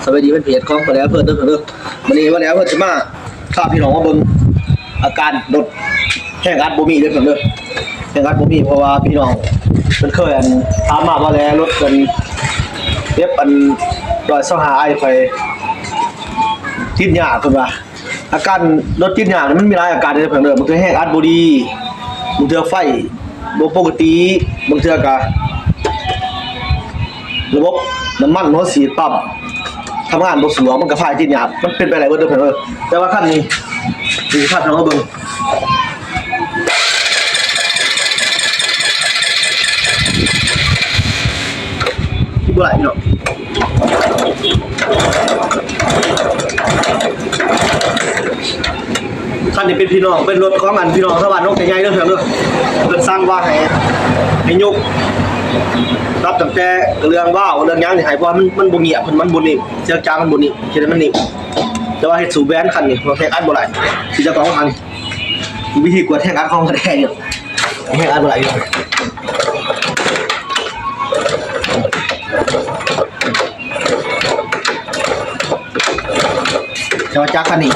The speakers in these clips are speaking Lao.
ສະບາຍດີແຟນເພຈຂອງປາແຫຼວເພິ່ນເດີ ເດີ. ມື້ນີ້ປາແຫຼວເພິ່ນຊິມາພາພີ່ນ້ອງມາເບິ່ງອາການລົດແຮງອັດບໍ່ມີເດີເພິ່ນເດີ. ແຮງອັດບໍ່ມີ ເພາະວ່າພີ່ນ້ອງເພິ່ນເຄີຍ ອັນ ຖາມມາວ່າແຫຼະ ລົດ ອັນ ເອັຟ ອັນ ຮ້ອຍຊາວຫ້າໄອ ຂ້ອຍຕິດຫຍ້າເພິ່ນວ່າ. ອາການລົດຕິດຫຍ້ານີ້ມັນມີຫຼາຍອາການເດີເພິ່ນເດີ. ບາງເທື່ອແຮງອັດບໍ່ດີ, ບາງເທື່ອໄຟບໍ່ປົກກະຕິ, ບາງເທື່ອກະລະບົບນ້ຳມັນຫົວສີດປ້ຳທຳງານບໍ່ສະດວກ, ມັນກະພາໃຫ້ຕິດຫຍ້າ. ມັນເປັນໄປໄດ້ເບິດເດີເພິ່ນເດີ. ແຕ່ວ່າຄັນນີ້ ນີ້ພາພີ່ນ້ອງມາເບິ່ງ ບໍ່ໄດ້ພີ່ນ້ອງ. ຄັນນີ້ເປັນພີ່ນ້ອງ ເປັນລົດຂອງອັນພີ່ນ້ອງຊາວບ້ານໜອງແກ່ໃຫຍ່ເດີເພິ່ນເດີ. ເພິ່ນສັ່ງວ່າໃຫ້ ໃຫ້ຍົກ ນັບຕັ້ງແຕ່ເລື່ອງວາວເລື່ອງຫຍັງນີ້ໃຫ້ ເພາະວ່າມັນ ມັນບໍ່ງຽບ ເພິ່ນ ມັນບໍ່ໜິບ ສຽງຈາກມັນບໍ່ໜິບ ເຮັດໃຫ້ມັນໜິບ. ແຕ່ວ່າເຮັດສູບແບນຄັນນີ້ ແຮງອັດບໍ່ໄດ້ ຊິຈະຕ້ອງທາງ ວິທີກວດແຮງອັດຂອງກະແດຢູ່ ແຮງອັດບໍ່ໄດ້ຢູ່. ແຕ່ວ່າຈັກຄັນນີ້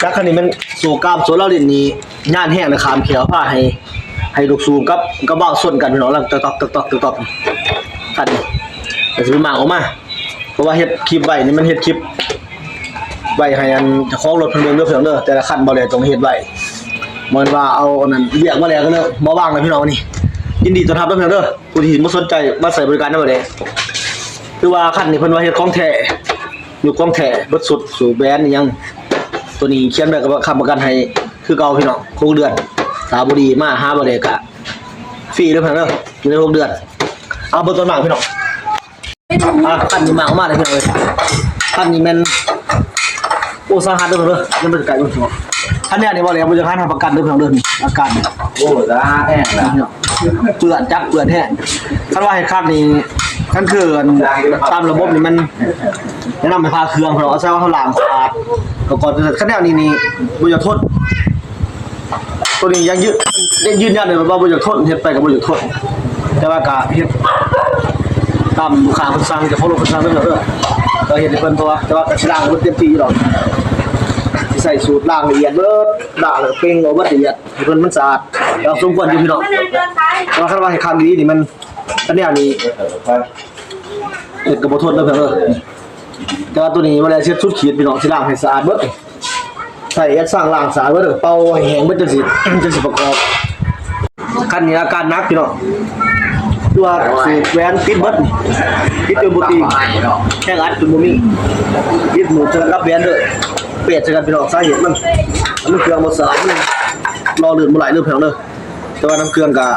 ຈັກຄັນນີ້ແມ່ນໂສ້ກ້າມໂສ້ລາວຫຼິ້ນນີ້ຍານແຮງນະ ຂ້າມແຂ້ວ ພາໃຫ້ ໃຫ້ລູກສູບກັບ ກັບວາວຊົນກັນພີ່ນ້ອງ ແລ້ວຕອກໆໆໆ ຄັນນີ້ ແລ້ວຊິໄປມ້າງອອກມາ. ເພາະວ່າເຮັດຄລິບໄວ້ນີ້ ມັນເຮັດຄລິບໄວ້ໃຫ້ອັນເຈົ້າຂອງລົດເພິ່ນເບິ່ງເດີເພິ່ນເດີ. ແຕ່ລະຄັນບໍ່ໄດ້ຕ້ອງເຮັດໄວ້ ບໍ່ແມ່ນວ່າເອົາອັນນັ້ນວຽກມາແລ້ວກະເລີຍມາວາງເລີຍພີ່ນ້ອງ. ນີ້ຍິນດີຕ້ອນຮັບເດີເພິ່ນເດີ ຜູ້ທີ່ບໍ່ສົນໃຈມາໃຊ້ບໍລິການນຳບໍ່ໄດ້. ຄືວ່າຄັນນີ້ເພິ່ນວ່າເຮັດຂອງແທ້ ຍຸກຂອງແທ້ເບິດຊຸດ ສູບແບນອີ່ຫຍັງ. ໂຕນີ້ຂຽນໃບກະຄ້ຳປະກັນໃຫ້ຄືເກົ່າພີ່ນ້ອງ ຫົກເດືອນ. ຖ້າບໍ່ດີມາຫາບໍ່ໄດ້ກະຟຣີເດີເພິ່ນເດີ ຢູ່ໃນຫົກເດືອນ. ເອົາເບິ່ງຕອນມາພີ່ນ້ອງ. ອ່າ ຄັນນີ້ມາອອກມາແລ້ວພີ່ນ້ອງເອີຍ. ຄັນນີ້ແມ່ນ ໂອ້ ສາຫັດເດີເພິ່ນເດີ. ຍັງບໍ່ໄດ້ໄກເບິ່ງພີ່ນ້ອງ ຄັນແນວນີ້ບໍ່ແລ້ວບໍ່ຢາກໃຫ້ຮັບປະກັນເດີພີ່ນ້ອງເດີ. ອາການ ໂອ້ ສາຫັດແຮງນະ ເປື້ອນ ຈັກເປື້ອນແຮງ. ຄັນວ່າໃຫ້ຄັກນີ້ ຄັນຄືອັນຕາມລະບົບນີ້ແມ່ນແນະນຳໃຫ້ພາເຄື່ອງເພິ່ນ ເອົາໃສ່ວ່າເຮົາລ້າງສະອາດກ່ອນ. ຄັນແນວນີ້ນີ້ບໍ່ຢາກທົນ. ໂຕນີ້ຍັງຢືນ ຍັງຢືນຢັນເລີຍວ່າບໍ່ຢາກທົນ ເຮັດໄປກະບໍ່ຢາກທົນ. ແຕ່ວ່າກະເຮັດຕາມລູກຄ້າເພິ່ນສັ່ງ ເຈົ້າຂອງລົດເພິ່ນສັ່ງເດີ. ກະເຮັດໃຫ້ເພິ່ນ ເພາະວ່າ ແຕ່ວ່າກະຊິລ້າງໃຫ້ເພິ່ນເຕັມທີ່ຢູ່ດອກ. ຊິໃສ່ສູດລ້າງລະອຽດເບິດ ລ້າງແລ້ວກະເປັ່ງອອກເບິດລະອຽດ ໃຫ້ເພິ່ນມັນສະອາດ ແລ້ວສົມຄວນຢູ່ພີ່ນ້ອງ. ແຕ່ວ່າຄັນວ່າໃຫ້ຄັກອີ່ຫຼີນີ້ມັນ ຄັນແນວນີ້ເຮັດກະບໍ່ທົນເດີເພິ່ນເອີຍ. ແຕ່ວ່າໂຕນີ້ບໍ່ໄດ້ເຊັດສຸດຂີດພີ່ນ້ອງ ຊິລ້າງໃຫ້ສະອາດເບິດ. ໃຊ້ແອັດຊັງລ້າງສະອາດເບິດ ເປົ່າໃຫ້ແຫ້ງເບິດຈັ່ງຊິ ຈັ່ງຊິປະກອບ. ຄັນນີ້ອາການໜັກພີ່ນ້ອງ ຄືວ່າສູບແຫວນຕິດເບິດ ຕິດຈົນບໍ່ຕີ ແຮງອັດຈົນບໍ່ມີ ຕິດໝູດໃສ່ກັບແຫວນເດີ ແປດໃສ່ກັນພີ່ນ້ອງ. ສາເຫດມັນ ນ້ຳເຄື່ອງບໍ່ສະອາດ ມັນຫຼໍ່ລື່ນບໍ່ໄຫຼເດີພີ່ນ້ອງເດີ. ແຕ່ວ່ານ້ຳເຄື່ອງກະ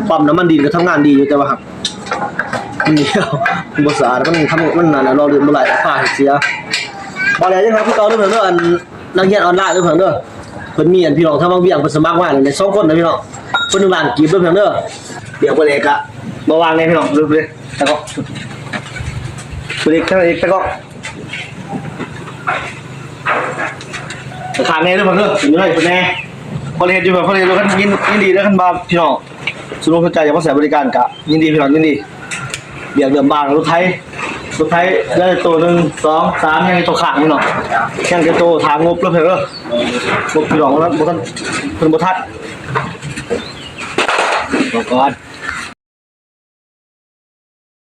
ປ້ຳນ້ຳມັນດິນກະທຳງານດີຢູ່ ແຕ່ວ່າ ມັນໜຽວ ມັນບໍ່ສະອາດ ມັນທຳ ມັນອັນນັ້ນ ຫຼໍ່ລື່ນບໍ່ໄຫຼ ພາໃຫ້ເສຍ. ບໍ່ແລ້ວຍັງຫາຄືເກົ່າເດີເພິ່ນເດີ ອັນນັກຮຽນອອນລາຍເດີເພິ່ນເດີ. ເພິ່ນມີອັນພີ່ນ້ອງທາງວັງວຽງເພິ່ນສະໝັກມາໄດ້ສອງຄົນນະພີ່ນ້ອງ ຄົນໜຶ່ງລ້ານກີບເດີເພິ່ນເດີ. ດຽວບໍ່ແລ້ວກະມາວາງແນ່ພີ່ນ້ອງເດີ. ຕາກ້ອງ ເພິ່ນອີກ ທາງອີກຕາກ້ອງ ຂ້າງແນ່ເດີເພິ່ນເດີ ຢູ່ໃນເພິ່ນແນ່. ພໍໄດ້ເຮັດຢູ່ ພໍໄດ້ເຮັດຢູ່ ຄັນຍິນ ຍິນດີເດີ ຄັນວ່າພີ່ນ້ອງ ສົນອົກສົນໃຈຢາກມາໃຊ້ບໍລິການກະຍິນດີພີ່ນ້ອງ ຍິນດີ. ວຽກເລີ່ມບາງ ລົດໄຖ ລົດໄຖໄດ້ໂຕໜຶ່ງ ສອງ ສາມ ຍັງອີກໂຕຂ້າງພີ່ນ້ອງ ຍັງແຕ່ໂຕຖາມງົບເດີເພິ່ນເດີ. ງົບພີ່ນ້ອງ ບໍ່ທັນ ບໍ່ທັນ ເພິ່ນບໍ່ທັນ ບອກກ່ອນ.